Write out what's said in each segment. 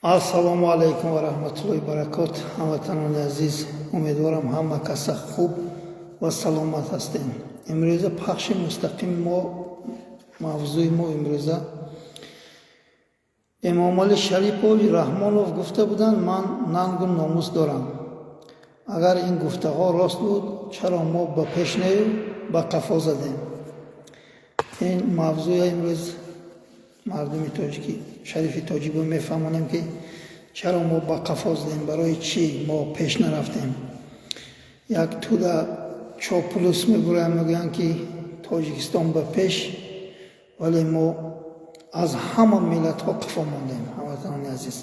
Ассалому алайкум ва раҳматуллоҳи баракот. Ҳамватанони азиз, умедворам ҳама каса хуб ва саломат ҳастем. Имрӯза пахши мустақими мо, мавзӯи мо имрӯза Эмомалӣ Шарипови Раҳмонов гуфта буданд: ман нангу номус дорам. Агар ин гуфтаҳо рост буд, чаро мо ба пеш нею ба қафо задем? Ин мавзӯя имрӯз мардуми тоҷикӣ, шарифи тоҷикро мефаҳмонем, ки чаро мо ба қафо задем, барои чӣ мо пеш нарафтем. Як тӯда чоплус мегӯянд, мегӯянд, ки Тоҷикистон ба пеш, вале мо аз ҳама миллатҳо қафо мондем. Ҳамватанони азиз,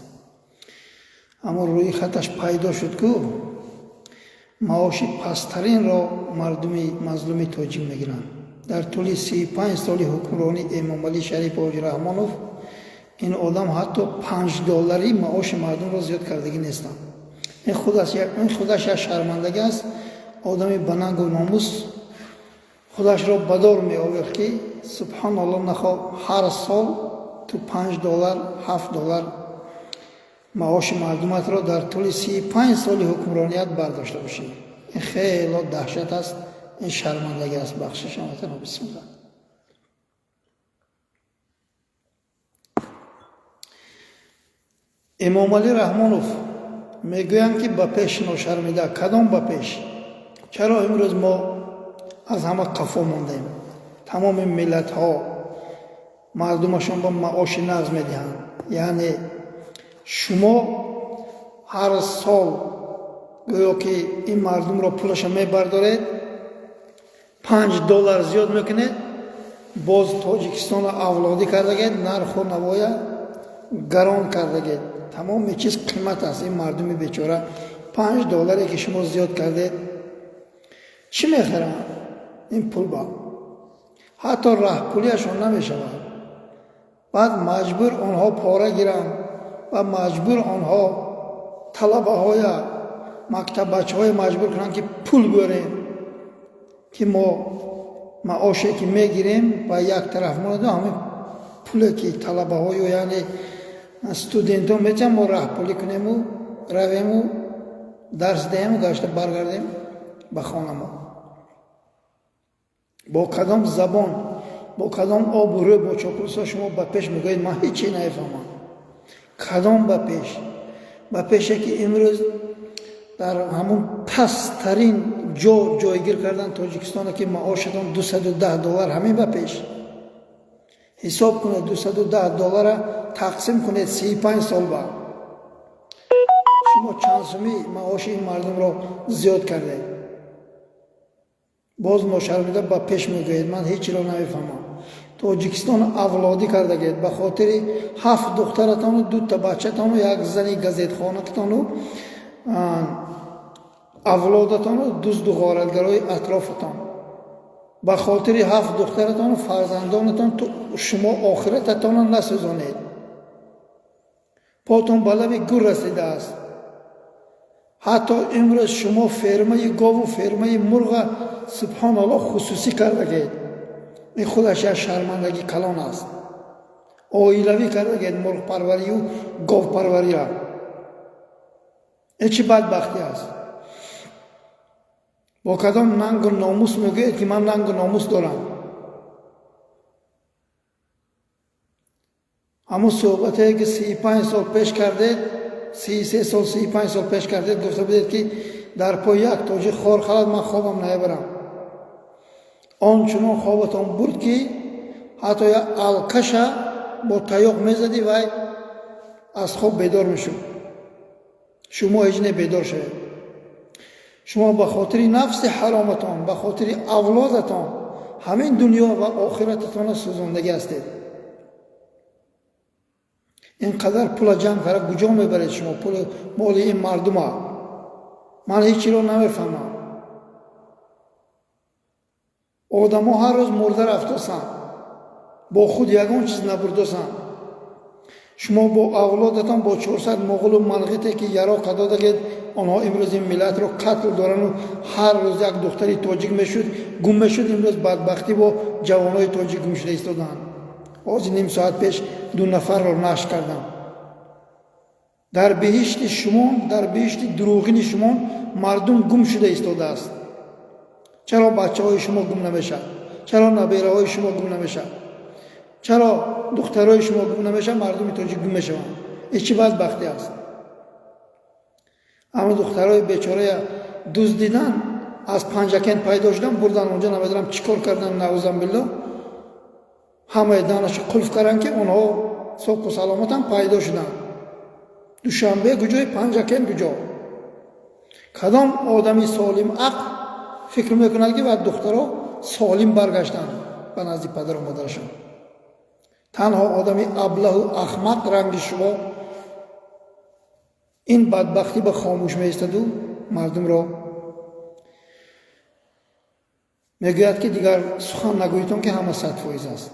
аммо рӯи хаташ пайдо шуд, ку маоши пасттаринро мардуми мазлуми тоҷик мегиранд. Дар тӯли 35 соли ҳукмронии Эмомалӣ Шарипович Раҳмонов ин одам ҳатто 5 долларӣ маоши мардумро зиёд кардагӣ нестанд. Ин худаш як шармандагӣ аст. Одами ба нангу номус худашро ба дор меовехт, ки субҳоналло, нахо ҳар сол ту 5 доллар, 7 доллар маоши мардуматро дар тӯли 35 соли ҳукмроният бардошта бошӣ. Ин хело даҳшат аст, ин шармандагӣ аст. Бахшиш, ҳамватано, бисмилла. Эмомалӣ Раҳмонов мегӯянд, ки ба пеш. Ношармида, кадом ба пеш? Чаро имрӯз мо аз ҳама қафо мондем? Тамоми миллатҳо мардумашон ба маоши нағз медиҳанд. Яъне шумо ҳар сол гӯё ки ин мардумро пулаша мебардоред, 5 доллар зиёд мекунед, боз Тоҷикистонро авлодӣ кардагед, нарху навоя гарон кардагед, тамоми чиз қимат аст. Ин мардуми бечора 5 долларе ки шумо зиёд кардед, чӣ мехаранд ин пул? Ба ҳатто раҳпулиашон намешавад. Баъд маҷбур онҳо пора гиранд ва маҷбур онҳо талабаҳоя, мактаббачаҳое маҷбур кунанд, ки пул биёрем, ки мо маоше ки мегирем ба як тараф монад, ҳамин пуле ки талабаҳою яъне студентҳо метиҳанд, мо раҳпулӣ кунему равему дарс диҳему гашта баргардем ба хонамо. Бо кадом забон, бо кадом обу рӯ бо чоплусо шумо ба пеш мегӯед? Ман ҳечи намефаҳмам. Кадом ба пеш? Ба пеше ки имрӯз дар ҳамун пасттарин ҷо ҷойгир кардан Тоҷикистона, ки маошатон 210 доллар. Ҳамин ба пеш? Ҳисоб кунед, 210 доллара тақсим кунед 35 сол ба шумо чанд сумӣ маоши ин мардумро зиёд кардед. Боз ношармида ба пеш мегӯед. Ман ҳечиро намефаҳмам. Тоҷикистон авлодӣ кардагед ба хотири ҳафт духтаратону дута бачатону як зани газетхонатону авлодатону дузду ғоратгарои атрофатон. Ба хотири ҳафт духтаратону фарзандонатон шумо охирататонро насӯзонед. Потон ба лаби гур расидааст. Ҳатто имрӯз шумо фермаи гову фермаи мурға, субҳоналло, хусусӣ кардагед. Ин худаш як шармандагӣ калон аст. Оилавӣ кардагед мурғпарварию говпарвария. Ин чӣ бадбахтӣ аст? Бо кадом нангу номус мегӯед, ки ман нангу номус дорам? Ҳамун суҳбатое ки 35 сол пеш кардед, 33 сол, 35 сол пеш кардед, гуфта будед, ки дар пои як тоҷик хор халад, ман хобам намебарам. Он чунон хобатон бурд, ки ҳатто як алкаша бо таёқ мезадӣ, вай аз хоб бедор мешуд. Шумо ҳеҷ не бедор шавед. Шумо ба хотири нафси ҳароматон, ба хотири авлодатон ҳамин дунё ва охирататонро сӯзондагӣ ҳастед. Ин қадар пула ҷамъ карда куҷо мебаред шумо пули моли ин мардума? Ман ҳеҷ чиро намефаҳмам. Одамо ҳар рӯз мурда рафтосанд, бо худ ягон чиз набурдосанд. Шумо бо авлодатон, бо 400 моғулу манғите ки яроқа додагед, онҳо имрӯз ин миллатро қатл дорану ҳар рӯз як духтари тоҷик мешуд, гум мешуд. Имрӯз бадбахтӣ бо ҷавонои тоҷик гум шуда истодаанд. Ҳозир ним соат пеш ду нафарро нашр кардам. Дар биҳишти шумо, дар биҳишти дурӯғини шумо мардум гум шуда истодааст. Чаро бачаҳои шумо гум намешавад? Чаро набераҳои шумо гум намешавад? Чаро духтарои шумо гум намешавад? Мардуми тоҷик гум мешаванд. Ин чӣ бадбахтӣ аст? Аммо духтарои бечорая дуздидан, аз Панҷакент пайдо шудан, бурдан онҷо, намедонам чӣ кор кардан, наузан билло. Ҳамаи данашо қулф карданд, ки онҳо соқу саломатам пайдо шуданд. Душанбе куҷои, Панҷакент куҷо? Кадом одами солим ақл фикр мекунад, ки ва духтаро солим баргаштанд ба назди падару модарашон? Танҳо одами аблаҳу ахмақ ранги шумо ин бадбахтӣ ба хомӯш меистаду мардумро мегӯяд, ки дигар сухан нагӯитон, ки ҳама 100% аст.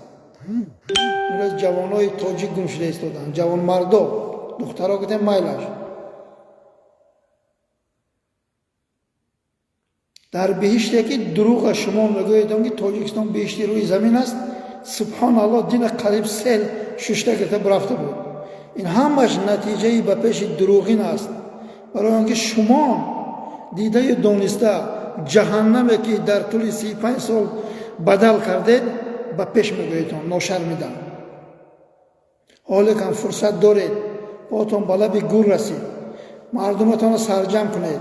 Имрӯз ҷавонои тоҷик гум шуда истоданд, ҷавонмардо, духтаро гуфтем майлаш. Дар биҳиште ки дурӯға шумо мегӯедон, ки Тоҷикистон биҳишти рӯи замин аст, субҳоналлоҳ, дина қариб сел шушта гирифта бурафта буд. Ин ҳамаш натиҷаи ба пеши дурӯғин аст, барои он ки шумо дидаю дониста ҷаҳаннаме, ки дар тӯли 35 сол бадал кардед, ба пеш мегӯедон ношармида. Ҳоле кам фурсат доред, потон ба лаби гур расид, мардуматонро сарҷам кунед,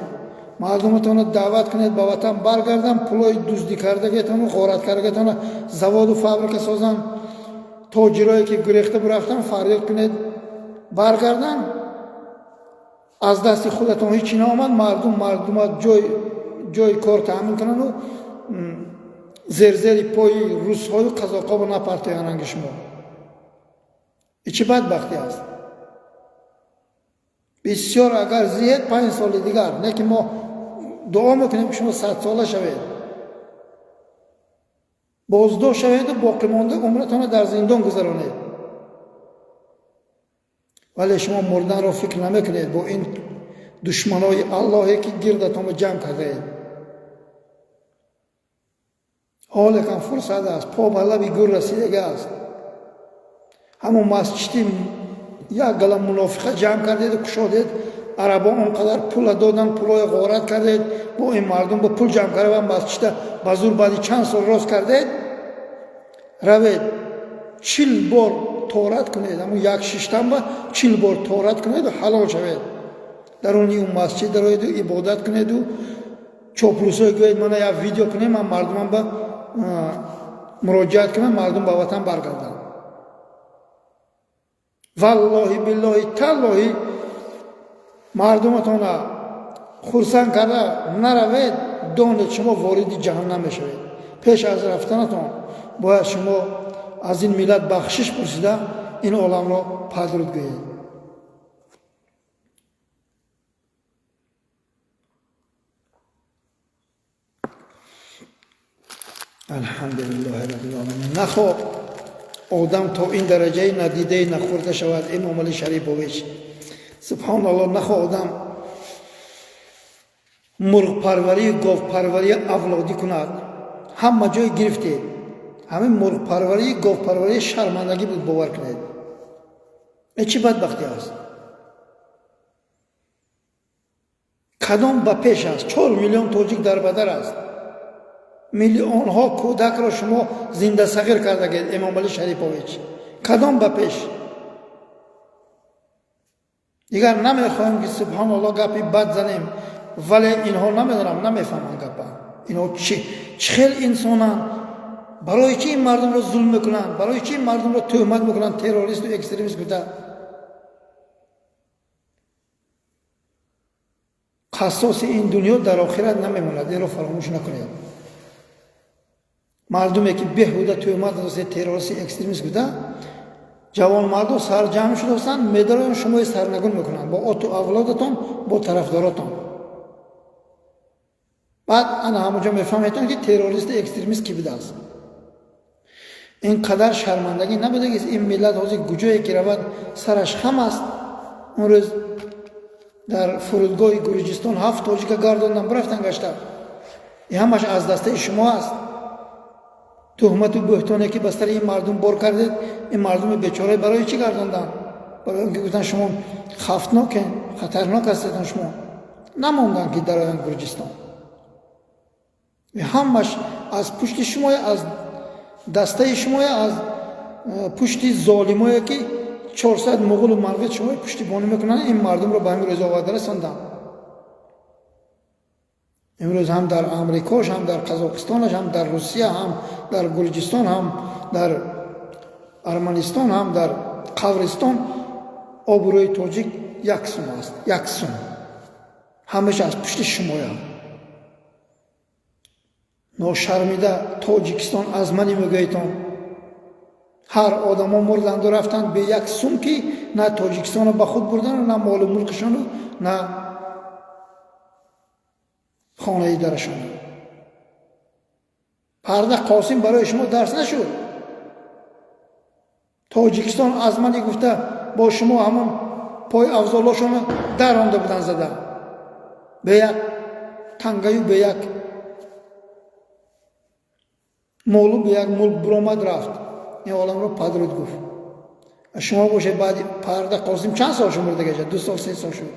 мардуматонро даъват кунед ба ватан баргардан, пулои дуздӣ кардагиатону ғорат кардагиатонро заводу фабрика созанд, тоҷирое ки гурехта бурафтан фарёд кунед баргардан. Аз дасти худатон ҳеҷ чӣ наомад. Мардум мардума ҷои кор таъмин кунанду зерзери пои русҳою қазоқҳоро напартоянд ранги шумо. И чӣ бадбахтӣ аст? Бисёр агар зиҳед 5 соли дигар, не ки мо дуо мекунем, ки шумо 100-сола шавед, боздошт шаведу боқимонда умратонро дар зиндон гузаронед. Вале шумо мурданро фикр намекунед бо ин душманои Аллоҳе, ки гирдатонро ҷамъ кардаед. Ҳоле кам фурсат аст, по ба лаби гур расидага аст. Ҳамон масҷиди як гала мунофиқа ҷамъ кардеду кушодед, арабо он қадар пула додан, пулои ғорат кардед, бо ин мардум бо пул ҷамъ карда ва масҷида ба зур баъди чанд сол рост кардед. Равед 40 бор торат кунед, ҳамон як шиштанба 40 бор торат кунеду ҳалол шавед. Даруни он масҷид дароеду ибодат кунеду чоплусое гӯед, мана як видео кунем, ман мардумам ба муроҷиат кунам, мардум ба ватан баргарданд. Валлоҳи биллоҳи таллоҳи, мардуматона хурсанд карда наравед, донед шумо вориди ҷаҳаннам мешавед. Пеш аз рафтанатон бояд шумо аз ин миллат бахшиш пурсида ин оламро падруд гӯед. Алҳамдулиллоҳи раббил оламин. Нахо одам то ин дараҷаи надидаи нахӯрда шавад, Эмомалӣ Шарипович. Субҳоналлоҳ, нахо одам мурғпарварию говпарварии авлодӣ кунад. Ҳама ҷой гирифтед. Ҳамин мурғпарварию говпарварии шармандагӣ буд, бовар кунед. Э чӣ бадбахтӣ аст? Кадом ба пеш аст? 4 миллион тоҷик дар бадар аст. Миллионҳо кӯдакро шумо зиндасағир кардагед, Эмомалӣ Шарипович. Кадом ба пеш? Дигар намехоҳем, ки субҳоналлоҳ гапи бад занем, вале инҳо намедонам, намефаҳманд гапа. Инҳо чӣ хел инсонанд? Барои чӣ ин мардумро зулм мекунанд? Барои чӣ ин мардумро тӯҳмат мекунанд, террористу экстремист гуфта? Қассоси ин дунё дар охират намемонад, инро фаромӯш накунед. Мардуме ки беҳуда тӯҳмат расид, террористи экстремист гуфта, ҷавонмардо сарҷамъ шудастанд, медароянд, шумои сарнагун мекунанд бо оту авлодатон, бо тарафдоротон. Баъд ана ҳамонҷо мефаҳметон, ки террористи экстремист кӣ будааст. Ин қадар шармандагӣ набудагист. Ин миллат ҳозир куҷое ки равад, сараш хам аст. Он рӯз дар фурудгоҳи Гурҷистон 7 тоҷика гардондан бирафтан гашта. Ин ҳамаш аз дастаи шумо аст. Туҳмату буҳтоне ки ба сари ин мардум бор кардед, ин мардуми бечора барои чӣ гардонданд? Барои он ки гуфтанд шумо хафтнокен, хатарнок ҳастед, шумо намонданд ки дароянд Гурҷистон. Ҳамаш аз пушти шумоя, аз дастаи шумоя, аз пушти золимое ки 400 муғулу манғит шумои пуштибонӣ мекунанд, ин мардумро ба ҳамин рӯз оварда расонданд. Имрӯз ҳам дар Амрикош, ҳам дар Қазоқистонаш, ҳам дар Русия, ҳам дар Гурҷистон, ҳам дар Арманистон, ҳам дар Қабристон обрӯи тоҷик як сум аст, як сум. Ҳамаша аз пушти шумоя. Ношармида Тоҷикистон аз мани мегӯедтон. Ҳар одамо мурданду рафтанд бе як сум, ки на Тоҷикистонро ба худ бурдану, на молу мулкашону, на хонаи дарашон. Парда Қосим барои шумо дарс нашуд. Тоҷикистон аз мани гуфта бо шумо ҳамон пой афзолошонро даронда буданд зада. Бе як тангаю, бе як молу, бе як мулк буромад рафт. Ин оламро падруд гуфт. Шумо бошед, баъди Парда Қосим чанд сол шумурда гашт? 2 сол, 3 сол шуд.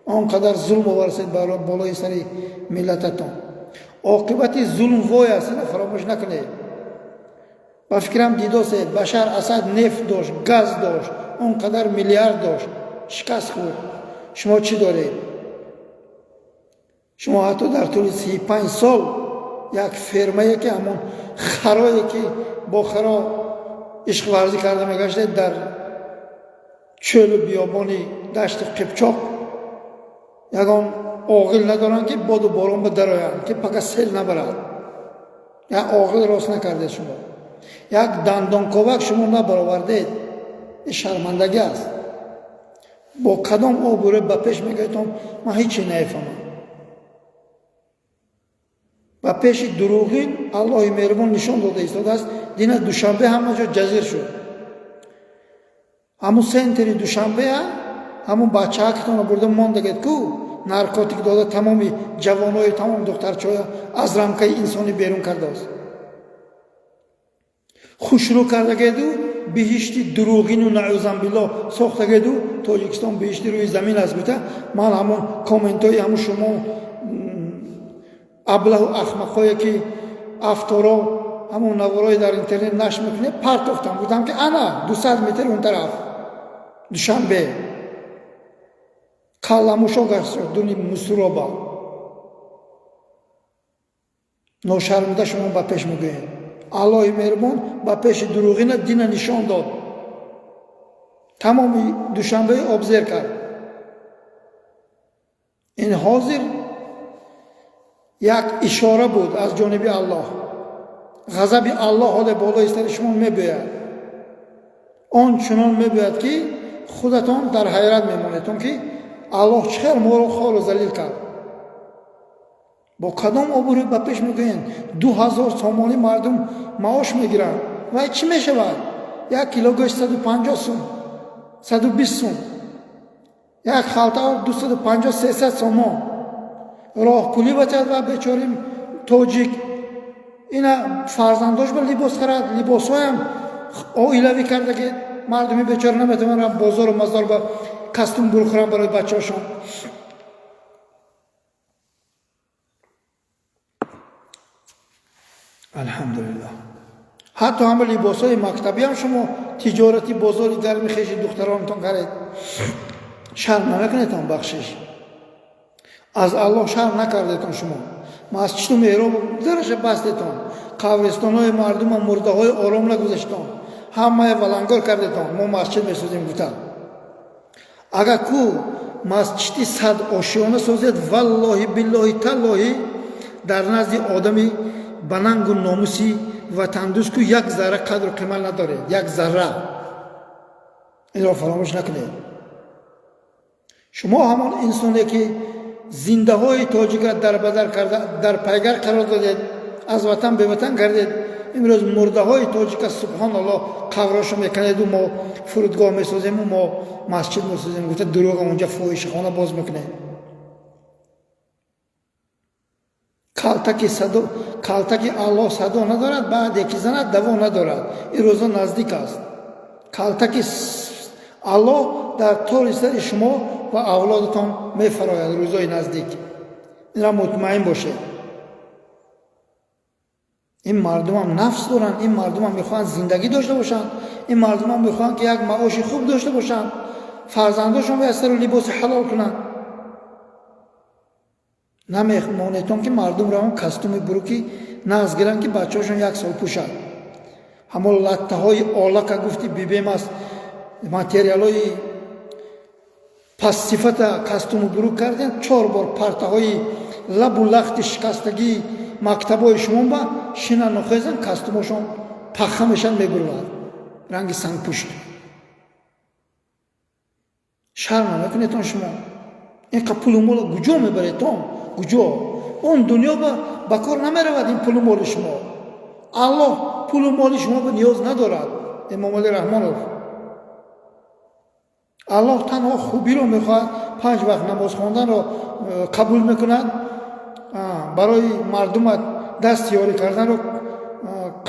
Он қадар зулм оварсед болои сари миллататон. Оқибати зулм вой аст, ина фаромӯш накунед. Ба фикрам дидосед, Башар Асад нефт дошт, газ дошт, он қадар миллиард дошт, шикаст хӯрд. Шумо чӣ доред? Шумо ҳатто дар тӯли 35 сол як фермае ки ҳамон харое ки бо харо ишқварзӣ карда мегаштед дар чӯлу биёбони дашти Қипчоқ, ягон оғил надоранд ки боду борон ба дароянд, ки пака сел набарад. Як оғил рост накардед шумо. Як дандонковак шумо набаровардед. Ин шармандагӣ аст. Бо кадом обрӯ ба пеш мегӯедтон, ман ҳечи нафаҳмам. Ба пеши дурӯғин Аллоҳи меҳрубон нишон дода истодааст. Дина Душанбе ҳама ҷо ҷазир шуд. Ҳамун центри Душанбеа ҳамун бачаакитонро бурда мондагед ку наркотик дода тамоми ҷавонои, тамоми духтарчаҳоя аз рамкаи инсонӣ берун кардааст. Хушрӯ кардагеду биҳишти дурӯғину наъузамбиллоҳ сохтагеду Тоҷикистон биҳишти рӯи замин аст гуфта. Ман ҳамон комментҳои ҳамун шумо аблаҳу ахмақҳое ки авторо ҳамон наворое дар интернет нашр мекунед партофтам. Гуфтам ки ана 200 метр он тараф Душанбе калламушо гашт дуни мусуроба. Ношармида шумо ба пеш мегӯед. Аллоҳи меҳрубон ба пеши дурӯғина дина нишон дод. Тамоми Душанбе обзер кард. Ин ҳозир як ишора буд аз ҷониби Аллоҳ. Ғазаби Аллоҳ ҳоле болои сари шумо мебиёяд. Он чунон мебиёяд ки худатон дар ҳайрат мемонедтон ки Аллоҳ чӣ хел моро хору залил кард. Бо кадом обрӯ ба пеш мегӯянд? 2000 сомонӣ мардум маош мегиранд. Вай чӣ мешавад? Як кило гӯшт 150 сум, 120 сум, як халта об 250-300 сомон. Роҳпулӣ бачад ва бечори тоҷик ина фарзандош ба либос харад, либосҳоям оилавӣ карда ки мардуми бечора наметавонанд бозору мазор ба костюм бурхӯранд барои бачаҳошон. Алҳамдулиллоҳ. Ҳатто ҳама либосҳои мактабиам шумо тиҷорати бозори гарми хеши духтаронатон каред. Шарм намекунедтон, бахшиш. Аз Аллоҳ шарм накардетон шумо. Масҷиду меҳроб дараша бастетон. Қабристонҳои мардума мурдаҳои ором нагузаштон. Ҳамая валангор кардетон. Мо масҷид месозем гуфта. Агар ку масҷиди сад ошиёна созед, валлоҳи биллоҳи таллоҳи дар назди одами ба нангу номуси ватандӯст ку як зарра қадру қимат надоред, як зарра. Инро фаромӯш накунед. Шумо ҳамон инсоне ки зиндаҳои тоҷикро дарбадар карда дар пайгар қарор додед, аз ватан беватан кардед, имрӯз мурдаҳои тоҷика субҳоналлоҳ қаброшо мекунеду мо фурудгоҳ месозему мо масҷид месозем гуфта дурӯға онҷа фоҳишахона боз мекунед. Калтаки Аллоҳ садо надорад, баъде ки занад даво надорад. Ин рӯзо наздик аст. Калтаки Аллоҳ дар тори сари шумо ва авлодатон мефарояд рӯзои наздик. Инро мутмаин бошед. Ин мардумам нафс доранд, ин мардумам мехоҳанд зиндагӣ дошта бошанд, ин мардумам мехоҳанд ки як маоши хуб дошта бошанд, фарзандошон бояд сару либоси ҳалол кунанд. Намемонедтон ки мардум равон костюми буруки нағз гиранд, ки бачаҳошон як сол пӯшад. Ҳамон латтаҳои олака гуфти бибем аст, материалҳои пастсифата костюму бурук кардем, 4 бор партаҳои лабу лахти шикастагии мактабҳои шумо ба шинану хезан костюмошон паха мешанд, мебурвад ранги сангпушт. Шарм намекунедтон шумо? Инқа пулу мола куҷо мебаредтон? Куҷо? Он дунё ба кор намеравад ин пулу моли шумо. Аллоҳ пулу моли шумо ба ниёз надорад, Эмомалӣ Раҳмонов. Аллоҳ танҳо хубиро мехоҳад, 5 вақт намоз хонданро қабул мекунад, барои мардумат даст ёрӣ карданро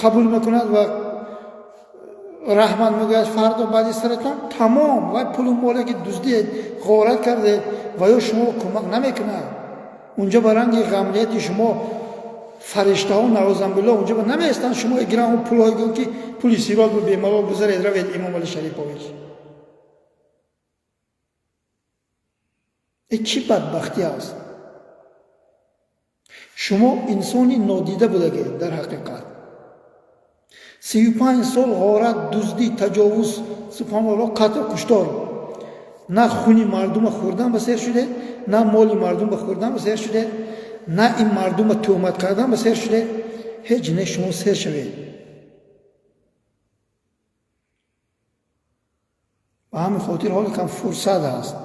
қабул мекунад ва раҳмат мегӯяд фардо баъди саратон тамом. Вай пулу моле ки дуздиед, ғорат кардед, ва ё шумо кӯмак намекунад. Унҷо ба ранги ғамнияти шумо фариштаҳо наъузанбиллоҳ унҷо ба намеистанд, шумо гиранд он пулҳое гӯянд ки пули сирот бу бемалол гузаред, равед Эмомалӣ Шарипович. Э чӣ бадбахтӣ аст? Шумо инсони нодида будагед дар ҳақиқат. 35 сол ғорат, дуздӣ, таҷовуз, субҳоналлоҳ, қатл, куштор. На хуни мардума хӯрдан ба сер шудед, на моли мардум ба хӯрдан ба сер шудед, на ин мардума тӯҳмат кардан ба сер шудед. Ҳеҷ не шумо сер шавед. Ба ҳамин хотир ҳоле кам фурсат ҳаст,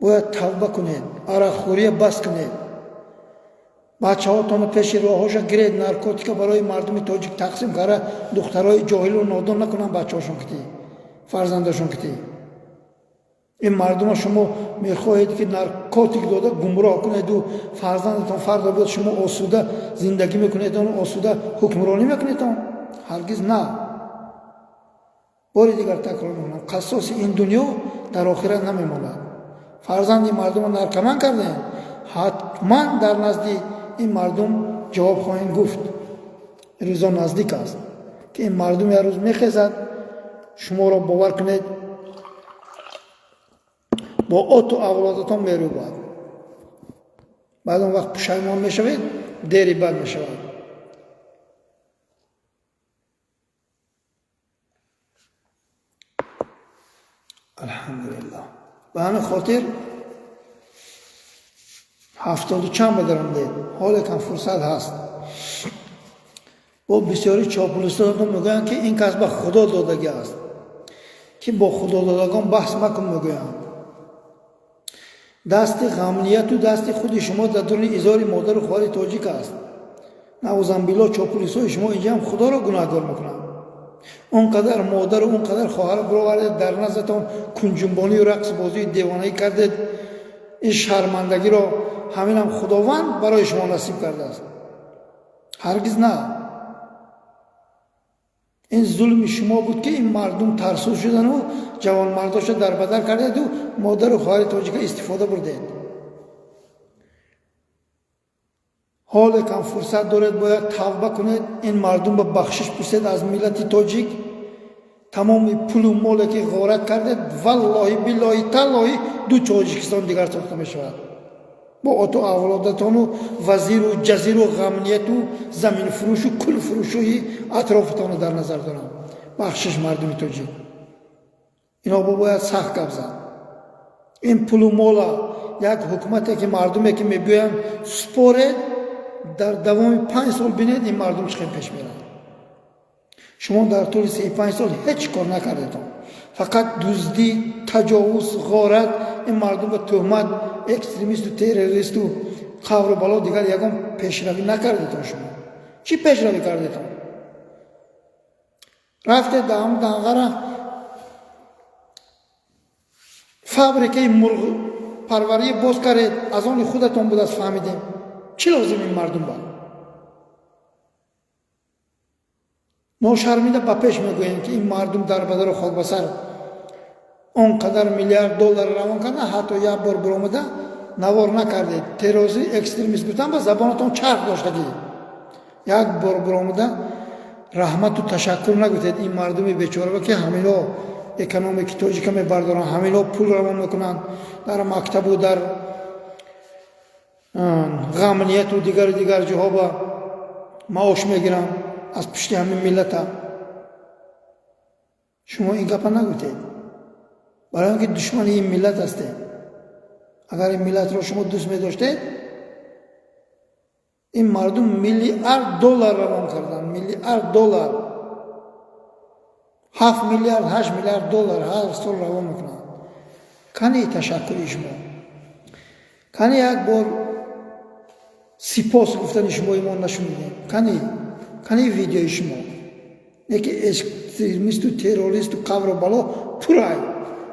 бояд тавба кунед, арақхӯрия бас кунед, бачаҳотонро пеши роҳҳоша гиред, наркотика барои мардуми тоҷик тақсим карда, духтарои ҷоҳилу нодон накунанд бачаҳошон китӣ, фарзандошон китӣ. Ин мардума шумо мехоҳед ки наркотик дода гумроҳ кунеду фарзандатон фардо биёд шумо осуда зиндагӣ мекунедон, осуда ҳукмронӣ мекунедон? Ҳаргиз на. Бори дигар такрор мекунам, қассоси ин дунё дар охират намемонад. Фарзанди мардумро наркоман кардем, ҳатман дар назди ин мардум ҷавоб хоҳем гуфт. Рӯзо наздик аст ки ин мардум як рӯз мехезад, шуморо бовар кунед, бо оту авлодатон мерӯбад. Баъд он вақт пушаймон мешавед, дери бад мешавад. Алҳамдулиллоҳ. Ба ҳамин хотир 70 чанд бадарамдед, ҳоле кам фурсат ҳаст. Бо бисёри чоплусотон мегӯянд ки ин кас ба худо додагӣ аст, ки бо худододагон баҳс макун мегӯянд. Дасти ғамнияту дасти худи шумо дар дуруни изори модару хоҳари тоҷик аст. Наъузанбиллоҳ, чоплусои шумо инҷа ҳам худоро гунаҳгор мекунанд. Он қадар модару он қадар хоҳарро бировардед, дар наздатон кунҷунбонию рақсбозию девонаӣ кардед. Ин шармандагиро ҳаминам худованд барои шумо насиб кардааст. Ҳаргиз на. Ин зулми шумо буд ки ин мардум тарсур шудану ҷавонмардошо дарбадар кардеду модару хоҳари тоҷика истифода бурдед. Ҳоле кам фурсат доред, бояд тавба кунед, ин мардум ба бахшиш пурсед аз миллати тоҷик. Тамоми пулу моле ки ғорат кардед, валлоҳи биллоҳи таллоҳи ду Тоҷикистон дигар сохта мешавад. Бо оту авлодатону вазиру ҷазиру ғамнияту заминфурӯшу кулфурӯшуи атрофатонро дар назар дорам. Бахшиш мардуми тоҷик. Ино бо бояд сахт гап зад. Ин пулу мола як ҳукумате ки мардуме ки мебиёянд според, дар давоми 5 сол бинед ин мардум чӣ хел пеш меравад. Шумо дар тӯли 35 сол ҳеҷ кор накардетон, фақат дуздӣ, таҷовуз, ғорат, ин мардум ба тӯҳмат, экстремисту террористу қавру бало, дигар ягон пешравӣ накардетон. Шумо чӣ пешравӣ кардетон? Рафтед дар Данғара фабрикаи мурғпарварӣ боз кардед, аз они худатон будааст, фаҳмидем. Чӣ лозим ин мардум ба? Ношармида ба пеш мегӯем ки ин мардум дар бадару хокбасар Он қадар миллиард доллар равон кардан, ҳатто як бор биромада навор накардед. Террорист, экстремист гуфтан ба забонатон чарх доштагӣ. Як бор биромада раҳмату ташаккур нагуфтед ин мардуми бечора, ки ҳамино экономики тоҷика мебардоранд, ҳамино пул равон мекунанд дар мактабу дар ғамнияту дигару дигар ҷоҳо ба маош мегиранд аз пушти ҳамин миллата. Шумо ин гапа нагуфтед, барои он ки душмани ин миллат ҳастед. Агар ин миллатро шумо дӯст медоштед, ин мардум миллиард доллар равон карданд, миллиард доллар, 7 миллиард, 8 миллиард доллар ҳар сол равон мекунанд. Кани ташаккури шумо? Кани як бор сипос гуфтани шумои мо нашунидем? Кани видеои шумо? Неки экстремисту террористу қавру бало пурай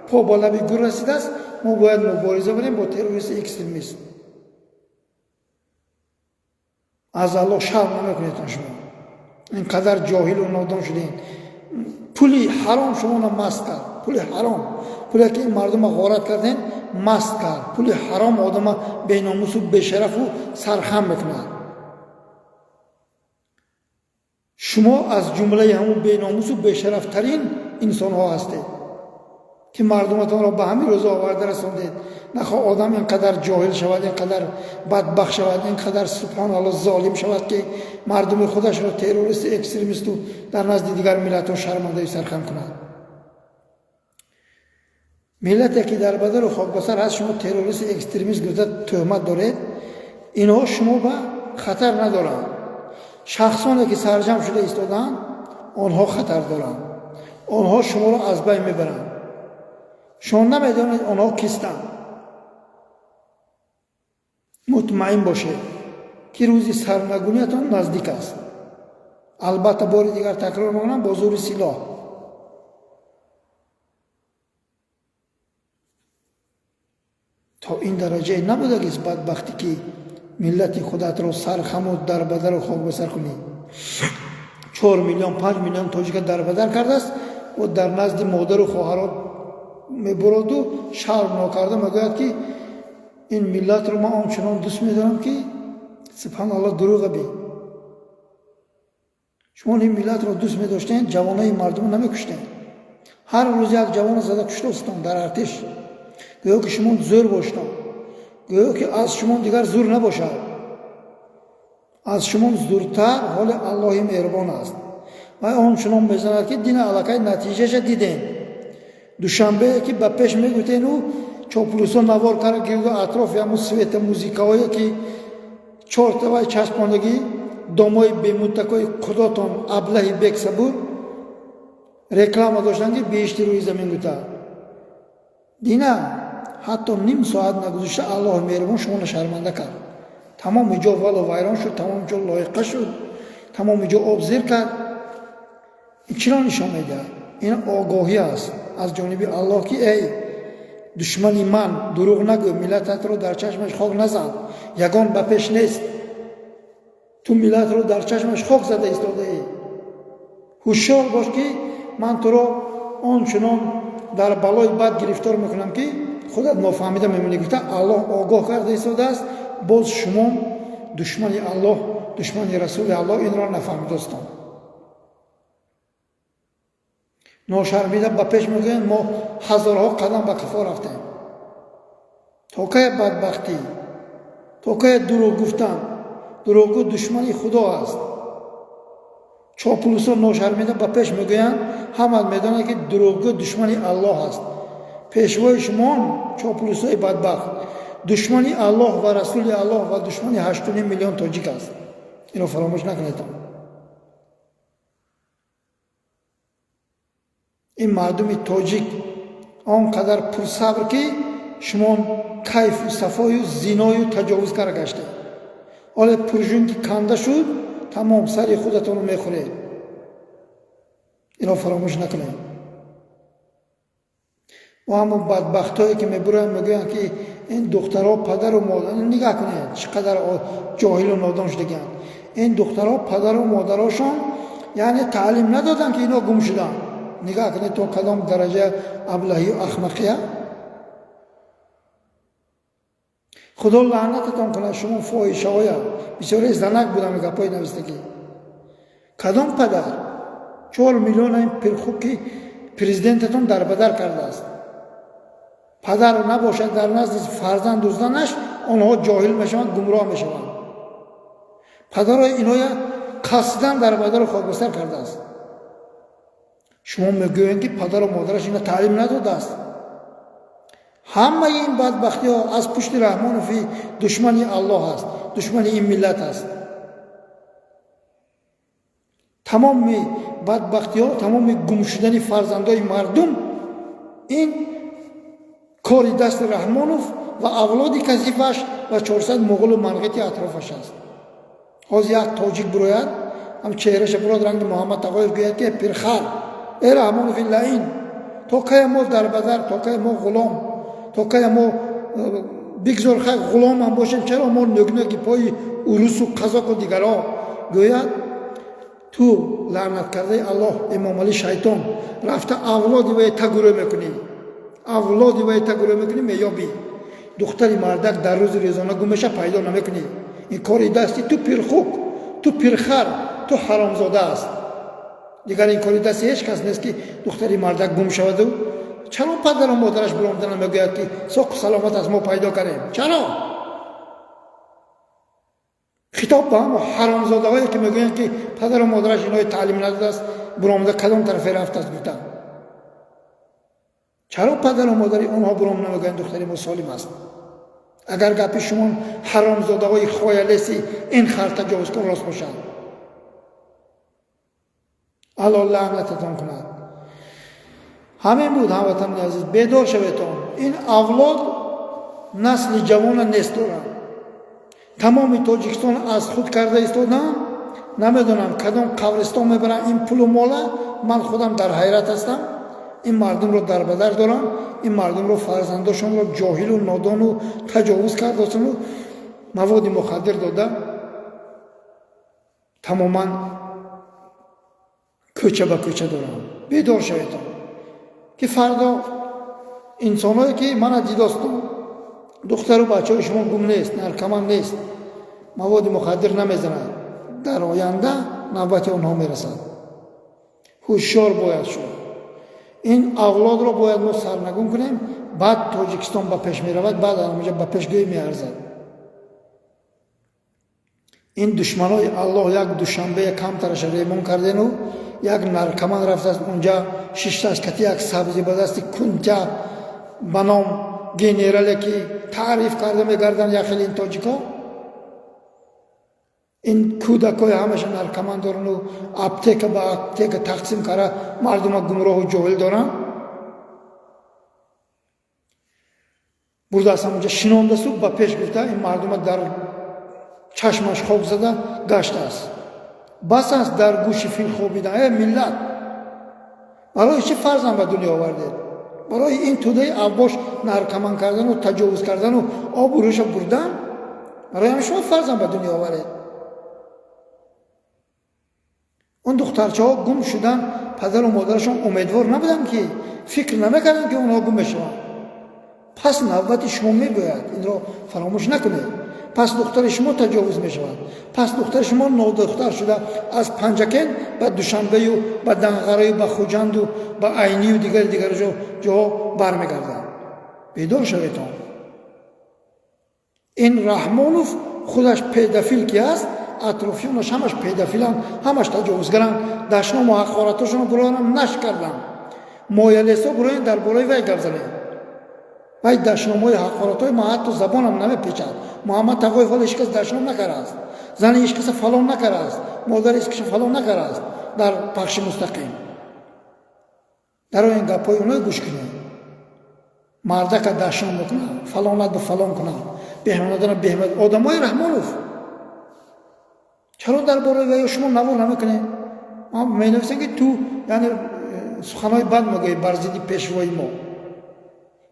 по ба лаби гур расидааст. Мо бояд мубориза барем бо террористу экстремист. Аз Аллоҳ шарм намекунедтон шумо? Ин қадар ҷоҳилу нодон шудем. Пули ҳаром шуморо маст кард, пули ҳаром, пуле ки ин мардума ғорат кардем, маст кард. Пули ҳаром одама беномусу бешарафу сархам мекунад. Шумо аз ҷумлаи ҳамун беномусу бешарафтарин инсонҳо ҳастед, ки мардуматонро ба ҳамин рӯза оварда расондед. Нахоҳ одам ин қадар ҷоҳил шавад, ин қадар бадбахт шавад, ин қадар, субҳоналло, золим шавад, ки мардуми худашро террористу экстремисту дар назди дигар миллатҳо шармандаю сархам кунад. Миллате ки дар бадару хокбасар ҳаст, шумо террористу экстремист гуфта тӯҳмат доред. Инҳо шумо ба хатар надоранд. Шахсоне ки сарҷамъ шуда истодаанд, онҳо хатар доранд, онҳо шуморо аз байн мебаранд. Шумо намедонед онҳо кистанд. Мутмаин бошед, ки рӯзи сарнагуниятон наздик аст. Албатта, бори дигар такрор мекунам, бо зури силоҳ. То ин дараҷае набудагист бадбахтӣ, ки миллати худатро сархаму дарбадару хокбасар кунӣ. 4 миллион, 5 миллион тоҷика дарбадар кардааст ва дар назди модару хоҳарот мебуроду шарм нокарда мегӯяд, ки ин миллатро ман ончунон дӯст медорам, ки, субҳаналло, дурӯға би. Шумо ин миллатро дӯст медоштед, ҷавонои мардумро намекуштед. Ҳар рӯз як ҷавоно зада куштостон дар артиш, гӯё ки шумо зӯр боштон, гӯё ки аз шумо дигар зур набошад. Аз шумо зуртар ҳоли Аллоҳи меҳрубон аст ва ончунон мезанад, ки дина аллакай натиҷаша дидем. Душанбе ки ба пеш мегуфтену чоплусо навор карда гирду атрофи ҳамун света музикаҳое ки чортавай часпондагӣ домои бемуттакои худотон аблаҳи бексабур реклама доштанд, ки биҳишти рӯи замин гуфта. Дина ҳатто ним соат нагузошта Аллоҳи меҳрубон шуморо шарманда кард. Тамоми ҷо валу вайрон шуд, тамоми ҷо лоиқа шуд, тамоми ҷо об зир кард. Ин чиро нишон медиҳад? Ин огоҳӣ аст аз ҷониби Аллоҳ, ки эй душмани ман, дурӯғ нагӯ, миллататро дар чашмаш хок назан, ягон ба пеш нест. Ту миллатро дар чашмаш хок зада истодаӣ. Ҳушёр бош, ки ман туро он чунон дар балои бад гирифтор мекунам, ки худат нофаҳмида мемонӣ, гуфта Аллоҳ огоҳ карда истодааст. Боз шумо душмани Аллоҳ, душмани расули Аллоҳ инро нафаҳмидостон. Ношармида ба пеш мегӯянд, мо ҳазорҳо қадам ба қафо рафтем. То кая бадбахтӣ, то кая дурӯғ гуфтан? Дурӯғгӯ душмани Худо аст. Чоплусо ношармида ба пеш мегӯянд, ҳама медонанд, ки дурӯғгӯ душмани Аллоҳ аст. Пешвои шумон чоплусои бадбахт душмани Аллоҳ ва расули Аллоҳ ва душмани 8,5 миллион тоҷик аст. Инро фаромӯш накунедон. Ин мардуми тоҷик он қадар пурсабр, ки шумо кайфу сафою зиною таҷовуз карда гаштед. Ҳоле пуржун ки канда шуд, тамом, сари худатонро мехӯред. Инро фаромӯш накунед. Ва ҳамон бадбахтҳое ки мебуранд, мегӯянд, ки ин духтарҳо падару модар, нигаҳ кунед, чӣ қадар ҷоҳилу нодон шудагианд. Ин духтарҳо падару модарошон яъне таълим надоданд, ки ино гум шуданд. Нигоҳ кунед, то кадом дараҷа аблаҳию ахмақия. Худо лаънататон кунад, шумо фоҳишаҳоя. Бисёре занак будам гапҳои навистагӣ. Кадом падар 4 миллиона ин пирхуки президентатон дарбадар кардааст? Падар набошад дар назди фарзанду занаш, онҳо ҷоҳил мешаванд, гумроҳ мешаванд. Падарои иноя қасдан дарбадару хокбастар кардааст. Шумо мегӯед, ки падару модараш ина таълим надодааст. Ҳамаи ин бадбахтиҳо аз пушти Раҳмонови душмани Аллоҳ аст, душмани ин миллат аст. Тамоми бадбахтиҳо, тамоми гум шудани фарзандои мардум ин кори дасти Раҳмонов ва авлоди касифаш ва 400 муғулу манғити атрофаш аст. Ҳозир як тоҷик бирояд, ҳам чеҳраша бирод ранги Муҳаммад Тағоев, гӯяд ки пирхар, э Раҳмонови лаин, то кая мо дарбадар, то кая мо ғулом, то кая мо бигзор хай ғуломам бошем, чаро мо нӯгнӯги пои урусу қазоқу дигарҳо? Гӯяд ту лаънат кардаи Аллоҳ, Эмомалӣ шайтон, рафта авлоди вай тагурӯ мекунӣ, авлоди вай тагурӯ мекунӣ, меёбӣ. Духтари мардак дар рӯзи рӯзона гум меша, пайдо намекунӣ. Ин кори дасти ту пирхук, ту пирхар, ту ҳаромзода аст. Дигар ин кори дасти ҳеҷ кас нест, ки духтари мардак гум шаваду чаро падару модараш биромада намегӯяд, ки соқу саломат аст, мо пайдо кардем? Чаро? Хитоб ба ҳамо ҳаромзодаҳое, ки мегӯянд, ки падару модараш инои таълим надодааст, биромада кадом тарафе рафтааст гуфтанд. Чаро падару модари онҳо биромада намегӯянд, духтари мо солим аст? Агар гапи шумо ҳаромзодаҳои хоялеси ин хар таҷовузкор рост бошад, Алло лаънататон кунад. Ҳамин буд, ҳамватанони азиз, бедор шаветон. Ин авлод насли ҷавона нест доранд. Тамоми Тоҷикистон аз худ карда истодам. Намедонам, кадом қабристон мебарам ин пулу мола. Ман худам дар ҳайрат ҳастам. Ин мардумро дарбадар дорам, ин мардумро, фарзандошонро ҷоҳилу нодону таҷовуз кардасану маводи мухаддир дода, тамоман кӯча ба кӯча дорам. Бедор шаветон, ки фардо инсонҳое, ки мана дидосту, духтару бачаҳои шумо гум нест, наркоман нест, маводи мухаддир намезанад, дар оянда навбати онҳо мерасад. Ҳушёр бояд шуд. Ин авлодро бояд мо сарнагун кунем, баъд Тоҷикистон ба пеш меравад, баъд анҷа ба пешгӯӣ меарзад. Ин душманои Аллоҳ як Душанбея камтараша ремон кардену як наркоман рафтааст, унҷа шиштааст, кати як сабзи ба дасти кунтя ба ном генерале, ки таъриф карда мегарданд як хеле ин тоҷико. Ин кӯдакҳои ҳамаша наркоман дорану аптека ба аптека тақсим карда мардума гумроҳу ҷоҳил доранд. Бурдааст ҳамонҷа шинондасту ба пеш гуфта, ин мардума дар чашмаш хок зада гаштааст. Бас аст дар гӯши фил хобидан. Э миллат, барои чӣ фарзанд ба дунё овардед? Барои ин тӯдаи авбош наркоман кардану таҷовуз кардану обрӯша бурдан? Барои ҳамин шумо фарзанд ба дунё оваред? Он духтарчаҳо гум шудан, падару модарашон умедвор набуданд, ки фикр намекарданд, ки онҳо гум мешаванд. Пас навбати шумо мебояд, инро фаромӯш накунед. Пас духтари шумо таҷовуз мешавад, пас духтари шумо нодухтар шуда аз Панҷакент ба Душанбею ба Данғараю ба Хуҷанду ба Айнию дигари дигар ҷоҳо бармегардад. Бедор шаветон. Ин Раҳмонов худаш педофил ки аст, атрофиёнаш ҳамаш педофиланд, ҳамаш таҷовузгаранд. Дашному ҳақоратошонро буроям наш кардам. Моялесо буроем, дар бораи вай гап занем. Вай дашномҳои ҳақоратҳои ма ҳатто забонам намепечад. Муҳаммад Тағоев ҳоло ҳеҷ кас дашном накардааст, зани ҳеҷ каса фалон накардааст, модари ҳеҷ каса фалон накардааст дар пахши мустақим. Дар ин гапҳои оно гӯш кунед. Мардака дашном мекунад, фалонат ба фалон кунад, беҳмадона беҳмад. Одамои Раҳмонов чаро дар бораи вай шумо навор намекунед? Ман менависам, ки ту яъне суханҳои бад мегӯӣ бар зидди пешвои мо.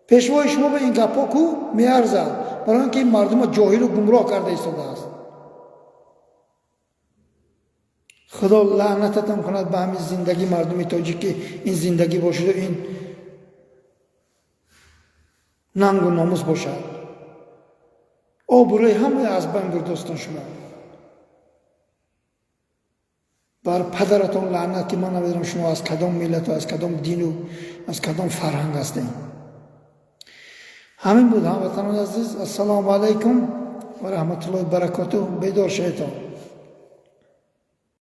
Пешвои шумо ба ин гапҳо ку меарзад, барои он ки ин мардума ҷоҳилу гумроҳ карда истодааст. Худо лаънататон кунад ба ҳамин зиндагӣ, мардуми тоҷик, ки ин зиндагӣ бошаду ин нангу номус бошад. Обрӯи ҳамаи аз байн бурдостон шумо. Бар падаратон лаънат, ки ман намедонам шумо аз кадом миллату аз кадом дину аз кадом фарҳанг ҳастем. Ҳамин буд, ҳамватанони азиз. Ассалому алайкум ва раҳматуллоҳи баракотуҳ. Бедор шаведон.